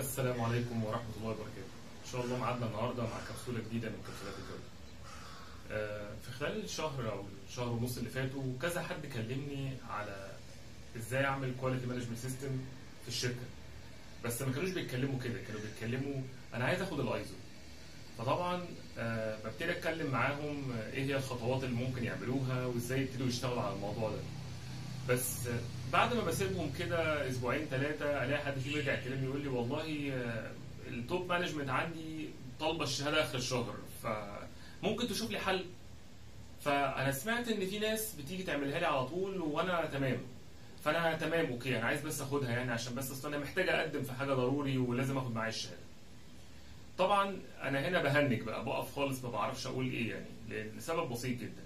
السلام عليكم ورحمة الله وبركاته. إن شاء الله معادنا النهاردة مع كبسولة جديدة من كبسولات الجودة. في خلال الشهر أو الشهر ونص اللي فاتوا كذا حد كلمني على إزاي أعمل quality management system في الشركة. بس ما كانوش بيتكلموا كده، كانوا بيتكلموا أنا عايز آخد الأيزو. فطبعا ببتدي أتكلم معاهم إيه هي الخطوات اللي ممكن يعملوها وإزاي يبتدوا يشتغلوا على الموضوع ده. بس بعد ما بسيبهم كده اسبوعين ثلاثة الاقي حد فيهم يرجع يكلمني يقول لي والله ال top management عندي طالبه الشهادة اخر الشهر، فممكن تشوف لي حل. فانا سمعت ان في ناس بتيجي تعملها لي على طول وانا تمام، فانا تمام okay، انا عايز بس اخدها يعني عشان بس اصل انا محتاج اقدم في حاجة ضروري ولازم اخد معايا الشهادة. طبعا انا هنا بهنج بقى، بقف خالص ما بعرفش اقول ايه يعني، لسبب بسيط جدا.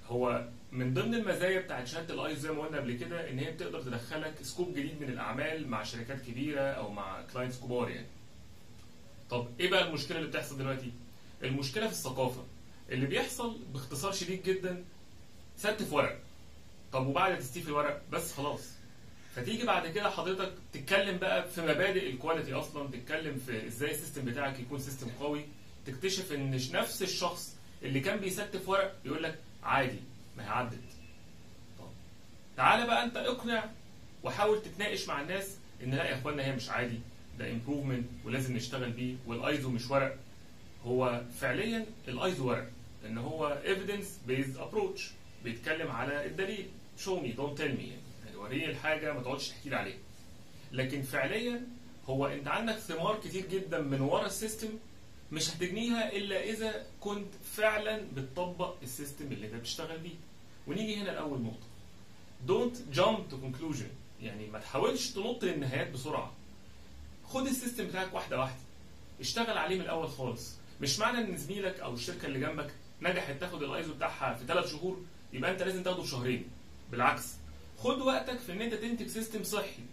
هو من ضمن المزايا بتاعت شهادة الايزو زي ما قلنا قبل كده ان هي بتقدر تدخلك scope جديد من الاعمال مع شركات كبيرة او مع clients كبار يعني. طب ايه بقى المشكلة اللي بتحصل دلوقتي؟ المشكلة في الثقافة. اللي بيحصل باختصار شديد جدا ستف ورق. طب وبعد تستيف الورق بس خلاص. فتيجي بعد كده حضرتك تتكلم بقى في مبادئ ال quality اصلا، تتكلم في ازاي ال system بتاعك يكون system قوي، تكتشف ان نفس الشخص اللي كان بيستف ورق يقول لك عادي ما هي عدت. طب تعالى بقى انت اقنع وحاول تتناقش مع الناس ان لا يا اخوانا هي مش عادي، ده improvement ولازم نشتغل بيه، والايزو مش ورق. هو فعليا الايزو ورق لان هو evidence based approach، بيتكلم على الدليل، show me don't tell me، يعني وريني الحاجة ما تقعدش تحكي لي عليها. لكن فعليا هو انت عندك ثمار كتير جدا من ورا ال system مش هتجنيها الا اذا كنت فعلا بتطبق ال system اللي انت بتشتغل بيه. ونيجي هنا لاول نقطة، don't jump to conclusion، يعني ما تحاولش تنط للنهايات بسرعة. خد ال system بتاعك واحدة واحدة، اشتغل عليه من الاول خالص. مش معنى ان زميلك او الشركة اللي جنبك نجحت تاخد الايزو بتاعها في 3 شهور يبقى انت لازم تاخده في شهرين. بالعكس، خد وقتك في ان انت تنتج system صحي،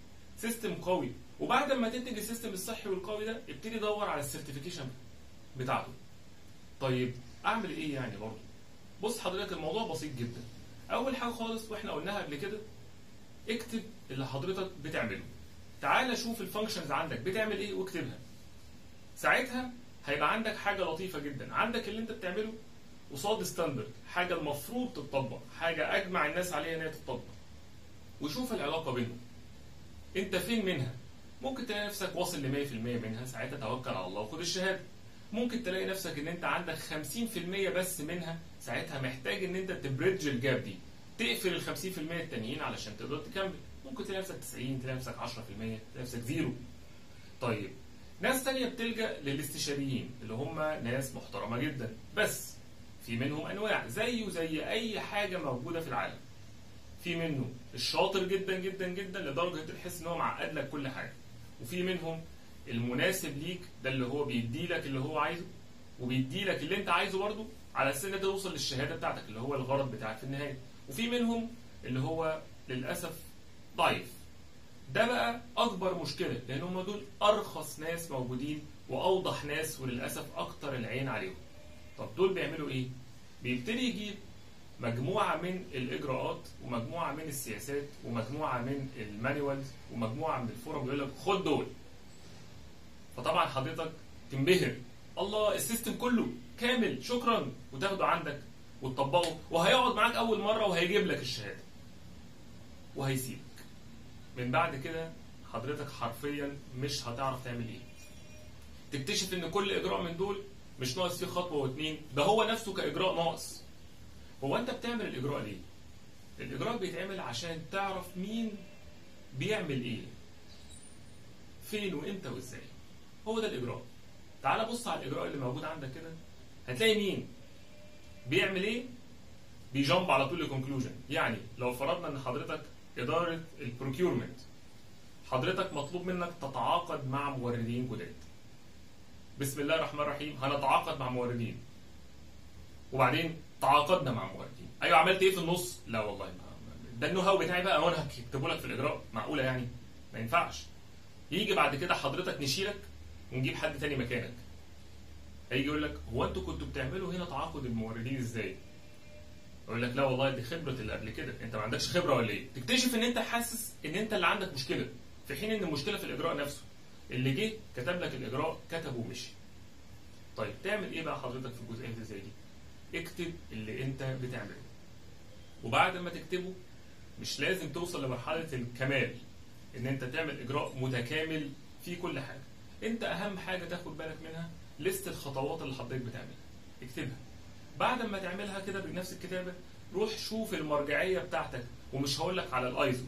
system قوي، وبعد ما تنتج ال system الصحي والقوي ده ابتدي دور على ال certification بتاعته. طيب اعمل ايه يعني برضه؟ بص حضرتك الموضوع بسيط جدا. اول حاجة خالص واحنا قلناها قبل كده، اكتب اللي حضرتك بتعمله. تعال شوف ال functions عندك بتعمل ايه واكتبها. ساعتها هيبقى عندك حاجة لطيفة جدا، عندك اللي انت بتعمله قصاد standard، حاجة المفروض تتطبق، حاجة اجمع الناس عليها ان هي تتطبق. وشوف العلاقة بينهم، انت فين منها. ممكن تلاقي نفسك واصل ل 100% منها، ساعتها توكل على الله وخد الشهادة. ممكن تلاقي نفسك ان انت عندك 50% بس منها، ساعتها محتاج ان انت ت bridge ال gap دي، تقفل ال 50% التانيين علشان تقدر تكمل. ممكن تلاقي نفسك 90، تلاقي نفسك 10%، تلاقي نفسك zero. طيب ناس تانية بتلجأ للاستشاريين اللي هم ناس محترمة جدا، بس في منهم انواع زيه زي اي حاجة موجودة في العالم. في منه الشاطر جدا جدا جدا لدرجة تحس ان هو معقد لك كل حاجة، وفي منهم المناسب ليك، ده اللي هو بيدي لك اللي هو عايزه وبيدي لك اللي انت عايزه برضه على اساس ان انت توصل للشهادة بتاعتك اللي هو الغرض بتاعك في النهاية. وفي منهم اللي هو للاسف ضعيف. ده بقى اكبر مشكلة، لان هم دول ارخص ناس موجودين واوضح ناس وللاسف اكتر العين عليهم. طب دول بيعملوا ايه؟ بيبتدي يجيب مجموعة من الاجراءات ومجموعة من السياسات ومجموعة من ال manuals ومجموعة من ال form، يقول لك خد دول. فطبعا حضرتك تنبهر، الله ال system كله كامل شكرا، وتاخده عندك وتطبقه، وهيقعد معاك اول مرة وهيجيب لك الشهادة وهيسيبك. من بعد كده حضرتك حرفيا مش هتعرف تعمل ايه. تكتشف ان كل اجراء من دول مش ناقص فيه خطوة واتنين، ده هو نفسه كاجراء ناقص. هو انت بتعمل الاجراء ليه؟ الاجراء بيتعمل عشان تعرف مين بيعمل ايه، فين وامتى وازاي. هو ده الاجراء. تعال بص على الاجراء اللي موجود عندك كده، هتلاقي مين بيعمل ايه، بي jump على طول ل conclusion. يعني لو فرضنا ان حضرتك ادارة ال procurement، حضرتك مطلوب منك تتعاقد مع موردين جداد. بسم الله الرحمن الرحيم، هنتعاقد مع موردين. وبعدين تعاقدنا مع موردين. ايوه عملت ايه في النص؟ لا والله ما ده ال know how بتاعي بقى وانا هكتبه لك في الاجراء. معقولة يعني؟ ما ينفعش. يجي بعد كده حضرتك نشيلك ونجيب حد تاني مكانك. هيجي يقول لك هو انتوا كنتوا بتعملوا هنا تعاقد الموردين ازاي؟ يقول لك لا والله دي خبره اللي قبل كده، انت ما عندكش خبره ولا ايه؟ تكتشف ان انت حاسس ان انت اللي عندك مشكلة، في حين ان المشكلة في الاجراء نفسه. اللي جه كتب لك الاجراء كتبه ومشي. طيب تعمل ايه بقى حضرتك في الجزئية اللي زي دي؟ اكتب اللي انت بتعمله، وبعد ما تكتبه مش لازم توصل لمرحلة الكمال ان انت تعمل اجراء متكامل في كل حاجة. انت اهم حاجة تاخد بالك منها list الخطوات اللي حضرتك بتعملها، اكتبها. بعد ما تعملها كده بنفس الكتابة روح شوف المرجعية بتاعتك، ومش هقول لك على الايزو،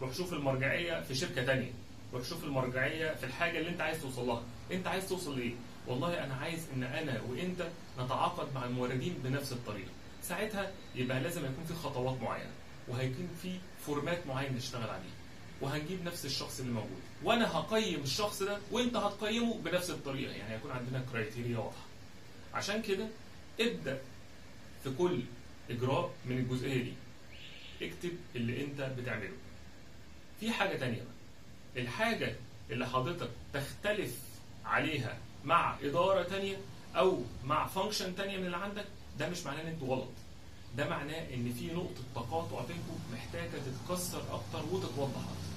روح شوف المرجعية في شركة ثانية، روح شوف المرجعية في الحاجة اللي انت عايز توصل لها. انت عايز توصل لايه؟ والله انا عايز ان انا وانت نتعاقد مع الموردين بنفس الطريقة. ساعتها يبقى لازم يكون في خطوات معينة، وهيكون في format معين نشتغل عليه، وهنجيب نفس الشخص اللي موجود، وانا هقيم الشخص ده وانت هتقيمه بنفس الطريقة، يعني هيكون عندنا criteria واضحة. عشان كده ابدا في كل اجراء من الجزئية دي اكتب اللي انت بتعمله. في حاجة تانية بقى، الحاجة اللي حضرتك تختلف عليها مع ادارة تانية او مع function تانية من اللي عندك، ده مش معناه ان انتوا غلط، ده معناه ان في نقطة تقاطع بينكم محتاجه تتكسر اكتر وتتوضح اكتر.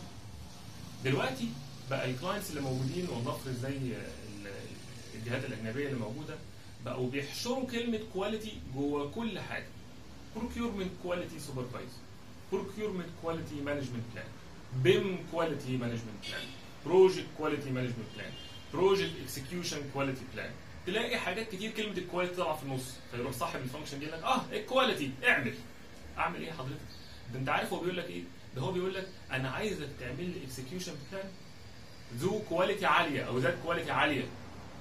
دلوقتي بقى ال clients اللي موجودين، ولنفرض زي الجهات الاجنبية اللي موجودة، بقوا بيحشروا كلمة quality جوه كل حاجة. procurement quality supervisor، procurement quality management plan، BIM quality management plan، project quality management plan، project execution quality plan. تلاقي حاجات كتير كلمة ال quality طالعه في النص، فيروح صاحب ال function دي يقول لك ال quality اعمل. اعمل ايه حضرتك؟ ده انت عارف هو بيقول لك ايه؟ ده هو بيقول لك انا عايزك تعمل لي execution plan ذو quality عالية او ذات quality عالية،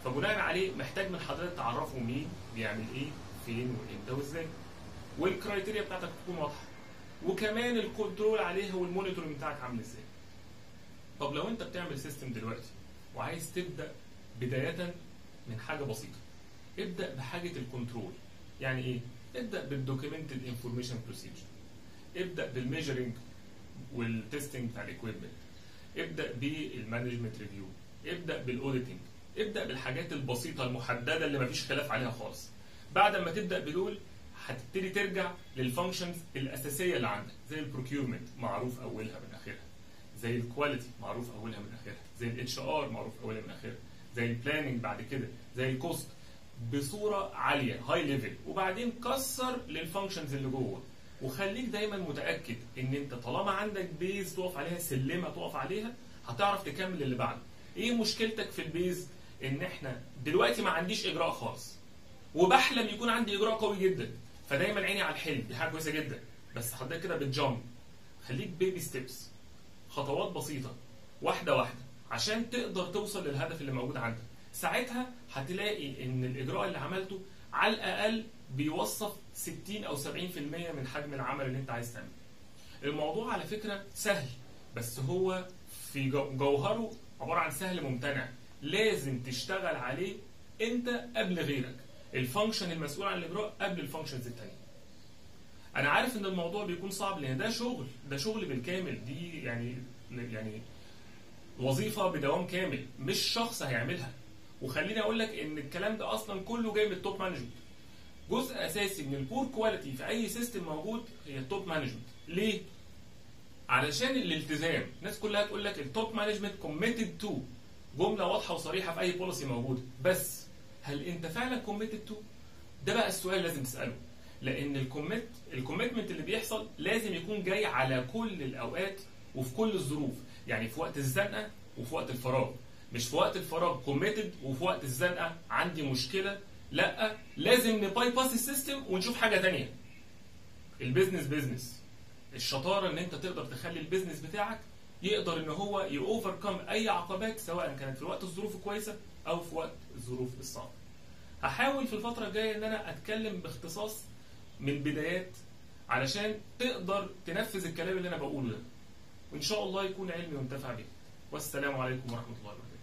فبناء عليه محتاج من حضرتك تعرفه مين بيعمل ايه فين وامتى وازاي، وال criteria بتاعتك تكون واضحة، وكمان ال control عليها وال monitoring بتاعك عامل ازاي. طب لو انت بتعمل system دلوقتي وعايز تبدا بداية من حاجة بسيطة، ابدا بحاجة ال control. يعني ايه؟ ابدا بال documented information procedure، ابدا بال measuring وال testing بتاع ال equipment، ابدا بال management review، ابدا بال auditing، ابدا بالحاجات البسيطة المحددة اللي مفيش خلاف عليها خالص. بعد ما تبدا بدول هتبتدي ترجع لل functions الاساسية اللي عندك، زي ال procurement معروف اولها من اخرها، زي ال quality معروف اولها من اخرها، زي ال HR معروف اولها من اخرها، زي ال planning بعد كده، زي ال cost، بصورة عالية high level. وبعدين كسر لل functions اللي جوه، وخليك دايما متاكد ان انت طالما عندك base تقف عليها، سلمه تقف عليها، هتعرف تكمل اللي بعده. ايه مشكلتك في ال base؟ ان احنا دلوقتي ما عنديش اجراء خالص، وبحلم يكون عندي اجراء قوي جدا، فدايما عيني على الحلم، دي حاجة كويسة جدا، بس حضرتك كده بت jump. خليك baby steps، خطوات بسيطة واحدة واحدة عشان تقدر توصل للهدف اللي موجود عندك. ساعتها هتلاقي ان الاجراء اللي عملته على الاقل بيوصف 60 او 70% من حجم العمل اللي انت عايز تعمله. الموضوع على فكرة سهل، بس هو في جوهره عبارة عن سهل ممتنع، لازم تشتغل عليه انت قبل غيرك، ال function المسؤول عن الاجراء قبل ال functions الثانية. انا عارف ان الموضوع بيكون صعب لان ده شغل، ده شغل بالكامل، دي يعني وظيفة بدوام كامل، مش شخص هيعملها. وخليني اقول لك ان الكلام ده اصلا كله جاي من ال top management. جزء اساسي من ال poor quality في اي system موجود هي ال top management. ليه؟ علشان الالتزام. الناس كلها تقول لك ال top management committed to، جملة واضحة وصريحة في اي policy موجودة، بس هل انت فعلا committed to؟ ده بقى السؤال لازم تساله، لان ال commitment اللي بيحصل لازم يكون جاي على كل الاوقات وفي كل الظروف، يعني في وقت الزنقة وفي وقت الفراغ. مش في وقت الفراغ committed وفي وقت الزنقة عندي مشكلة، لا، لازم ن bypass ال system ونشوف حاجة ثانية. ال business business، الشطارة ان انت تقدر تخلي ال business بتاعك يقدر ان هو ي overcome اي عقبات، سواء كانت في وقت الظروف الكويسة او في وقت الظروف الصعبة. هحاول في الفترة الجاية ان انا اتكلم باختصاص من بدايات علشان تقدر تنفذ الكلام اللي انا بقوله ده، وان شاء الله يكون علمي وانتفع به. والسلام عليكم ورحمة الله وبركاته.